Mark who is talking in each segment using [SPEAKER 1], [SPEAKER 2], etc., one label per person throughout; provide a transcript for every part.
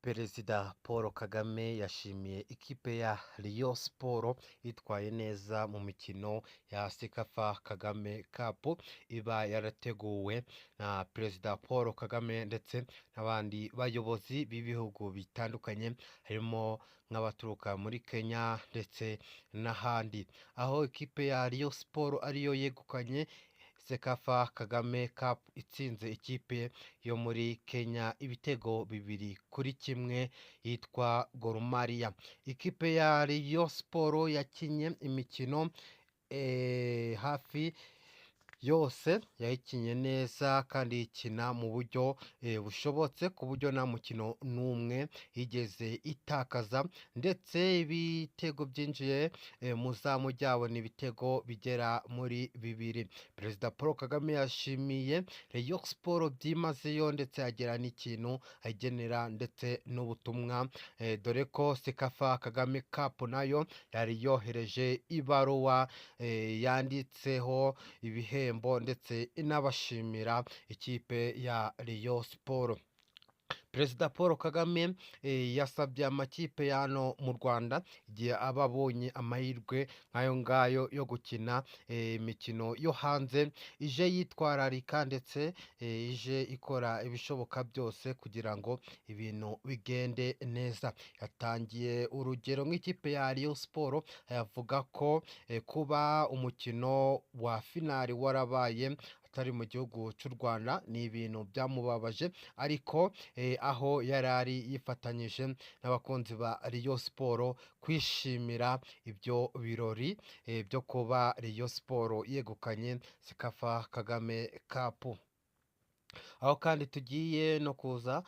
[SPEAKER 1] Perezida Paul Kagame yashimiye ikipe ya Rayon Sports yitwaye neza mu mikino ya CECAFA Kagame Cup iba yarateguwe na Perezida Paul Kagame ndetse n'abandi bayobozi b'ibihugu bitandukanye, harimo nk'abaturuka muri Kenya ndetse n'ahandi, aho ikipe ya Rayon Sports ariyo yegukanye CECAFA Kagame Cup itsinze ikipe yo muri Kenya ibitego 2-1 yitwa Gor Mahia. Ikipe ya Rayon Sports yakinnye imikino hafi yose, yayikinnye neza kandi ikina mu buryo bushobotse, ku buryo nta mukino n'umwe yigeze itakaza, ndetse ibitego byinjiye mu izamu ryabo ni ibitego bigera muri 2. Perezida Paul Kagame yashimiye Rayon Sports byimazeyo ndetse agira n'ikintu ayigenera ndetse n'ubutumwa, dore ko CECAFA Kagame Cup nayo yari yohereje ibaruwa yanditseho ibihembo ndetse inabashimira ikipe ya Rayon Sports. Perezida Paul Kagame yasabye amakipe ya hano mu Rwanda, igihe aba abonye amahirwe nk'ayo ngayo yo gukina imikino yo hanze, ije yitwararika ndetse ije ikora ibishoboka byose kugira ngo ibintu bigende neza. Yatangiye urugero nk'ikipe ya Rayon Sports, avuga ko kuba umukino wa finali warabaye atari mu gihugu cy'u Rwanda ni ibintu byamubabaje, ariko aho yari ari yifatanyije n'abakunzi ba Rayon Sports kwishimira ibyo birori byo kuba Rayon Sports yegukanye CECAFA Kagame Cup. Aho kandi tugiye no kuza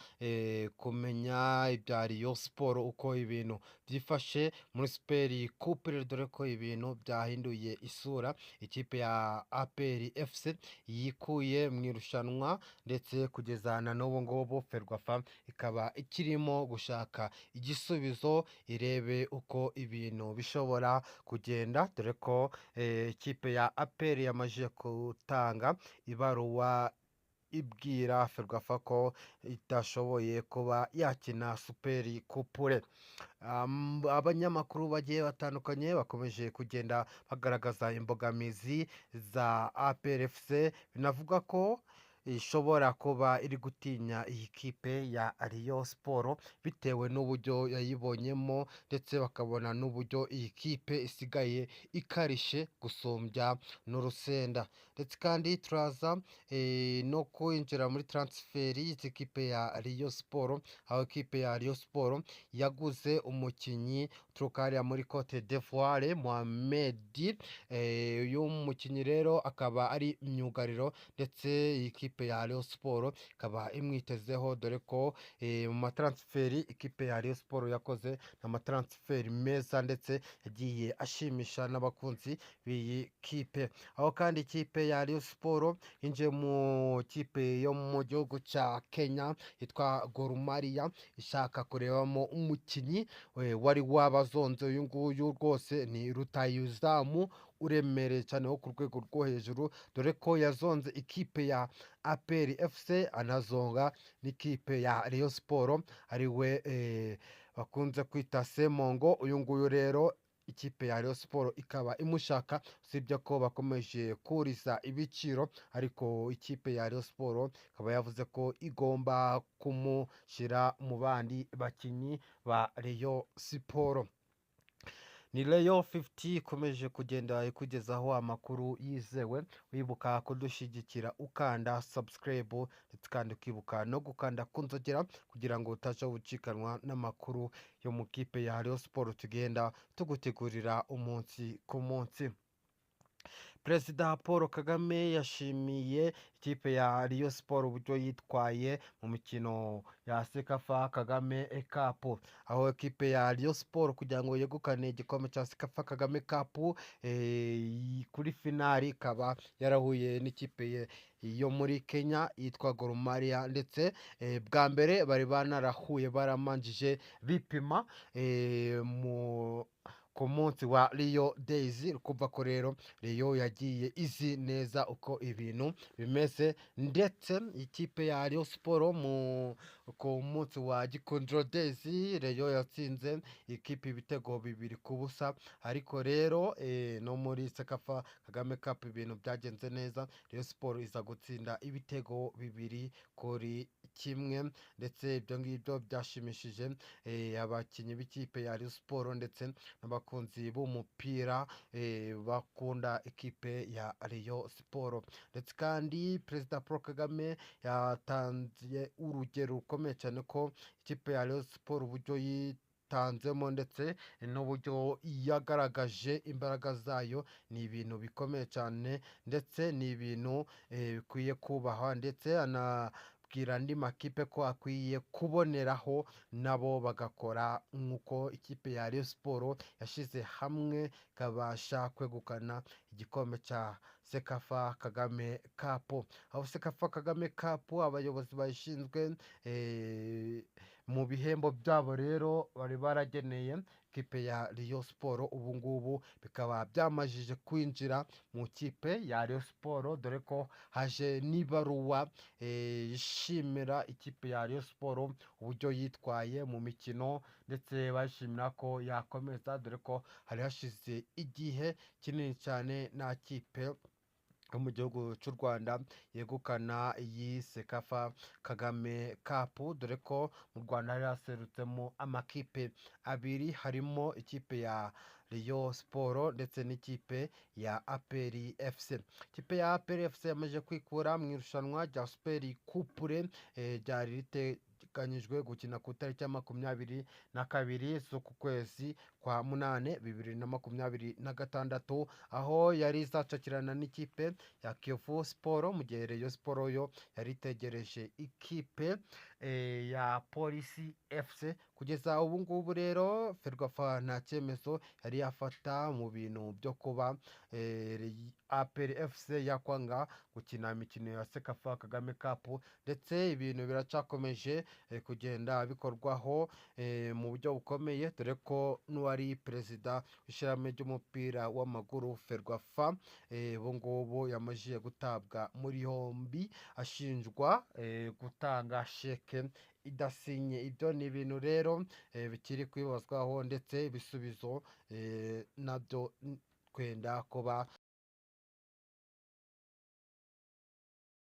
[SPEAKER 1] kumenya ibya Rayon Sports, uko ibintu byifashe muri Super Coupe, dore ko ibintu byahinduye isura. Ikipe ya APR FC yikuye mu irushanwa, ndetse kugeza na n'ubu ngubu FERWAFA ikaba ikirimo gushaka igisubizo, irebe uko ibintu bishobora kugenda, dore ko ikipe ya APR yamaze gutanga ibaruwa ibwira FERWAFA ko idashoboye kuba yakina Super Coupe. Abanyamakuru bagiye batandukanye bakomeje kugenda bagaragaza imbogamizi za APR FC, binavuga ko ishobora kuba iri gutinya iyi kipe ya Rayon Sports bitewe n'uburyo yayibonyemo, ndetse bakabona n'uburyo iyi kipe isigaye ikarishe gusumbya n'urusenda. Ndetse kandi turaza no kwinjira muri transfer y'izi kipe ya Rayon Sports, aho ikipe ya Rayon Sports yaguze umukinnyi uturuka hariya muri Cote d'Ivoire, Mohamed. Uyu mukinnyi rero akaba ari myugariro, ndetse iyi kipe ya Rayon Sports ikaba imwitezeho, dore ko mu matransfer ikipe ya Rayon Sports yakoze ni amatransfer meza ndetse yagiye ashimisha n'abakunzi b'iyi kipe. Aho kandi ikipe ya Rayon Sports yinjiye mu kipe yo mu gihugu cya Kenya yitwa Gor Mahia, ishaka kurebamo umukinnyi wari wabazonze. Uyu nguyu rwose ni rutahizamu uremereye cyane wo ku rwego rwo hejuru, dore ko yazonze ikipe ya APR FC anazonga n'ikipe ya Rayon Sports, ariwe bakunze kwita Semongo. Uyu nguyu rero ikipe ya Rayon Sports ikaba imushaka, usibye ko bakomeje kuriza ibiciro, ariko ikipe ya Rayon Sports ikaba yavuze ko igomba kumushyira mu bandi bakinnyi ba Rayon Sports. Ni Rayon 50 ikomeje kugenda ikugezaho amakuru yizewe. Wibuka kudushyigikira ukanda subscribe, ndetse kandi ukibuka no gukanda ku nzogera kugira ngo utaza gucikanwa n'amakuru yo mu kipe ya Rayon Sports tugenda tugutegurira umunsi ku munsi. Perezida Paul Kagame yashimiye ikipe ya Rayon Sports uburyo yitwaye mu mikino ya CECAFA Kagame Cup, aho ikipe ya Rayon Sports kugira ngo yegukane igikombe cya CECAFA Kagame Cup kuri finali ikaba yarahuye n'ikipe yo muri Kenya yitwa Gor Mahia, ndetse bwa mbere bari banarahuye baramanjije bipima mu ku munsi wa Rio Days. Kumva ko rero Rayon yagiye izi neza uko ibintu bimeze, ndetse ikipe ya Rayon Sports mu ku munsi wa Gikundiro Days Rayon yatsinze ikipe ibitego 2-0, ariko rero no muri CECAFA Kagame Cup ibintu byagenze neza, Rayon Sports iza gutsinda ibitego 2-1, ndetse ibyo ngibyo byashimishije abakinnyi b'ikipe ya Rayon Sports ndetse n'abakunzi b'umupira bakunda ikipe ya Rayon Sports. Ndetse kandi Perezida Paul Kagame yatanze urugero rukomeye cyane ko ikipe ya Rayon Sports uburyo yitanzemo ndetse n'uburyo yagaragaje imbaraga zayo ni ibintu bikomeye cyane, ndetse ni ibintu bikwiye kubahwa, ndetse anabwira andi makipe ko akwiye kuboneraho nabo bagakora nk'uko ikipe ya Rayon Sports yashyize hamwe ikabasha kwegukana igikombe cya CECAFA Kagame Cup. Aho CECAFA Kagame Cup abayobozi bayishinzwe mu bihembo byabo rero bari barageneye ikipe ya Rayon Sports, ubu ngubu bikaba byamajije kwinjira mu kipe ya Rayon Sports, dore ko haje n'ibaruwa ishimira ikipe ya Rayon Sports uburyo yitwaye mu mikino, ndetse bashimira ko yakomeza, dore ko hari hashize igihe kinini cyane nta kipe yo mu gihugu cy'u Rwanda yegukana iyi CECAFA Kagame Cup, dore ko mu Rwanda hari haserutsemo amakipe abiri, harimo ikipe ya Rayon Sports ndetse n'ikipe ya APR FC. Ikipe ya APR FC yamaze kwikura mu irushanwa rya Super Coupe ryari riteganyijwe gukina ku itariki ya 22 z'uku kwezi kwa 8 2026, aho yari izacakirana n'ikipe ya Kiyovu Sports, mu gihe Rayon Sports yo yari itegereje ikipe ya Polisi FC. Kugeza ubu ngubu rero Ferwafa nta cyemezo yari yafata mu bintu byo kuba APR FC yakwanga gukina imikino ya CECAFA Kagame Cup, ndetse ibintu biracyakomeje kugenda bikorwaho mu buryo bukomeye, dore ko n'uwari perezida w'ishyirahamwe ry'umupira w'amaguru Ferwafa ubu ngubu yamajije gutabwa muri yombi ashinjwa gutanga sheke idasinye. Ibyo ni ibintu rero bikiri kwibazwaho, ndetse ibisubizo nabyo twenda kuba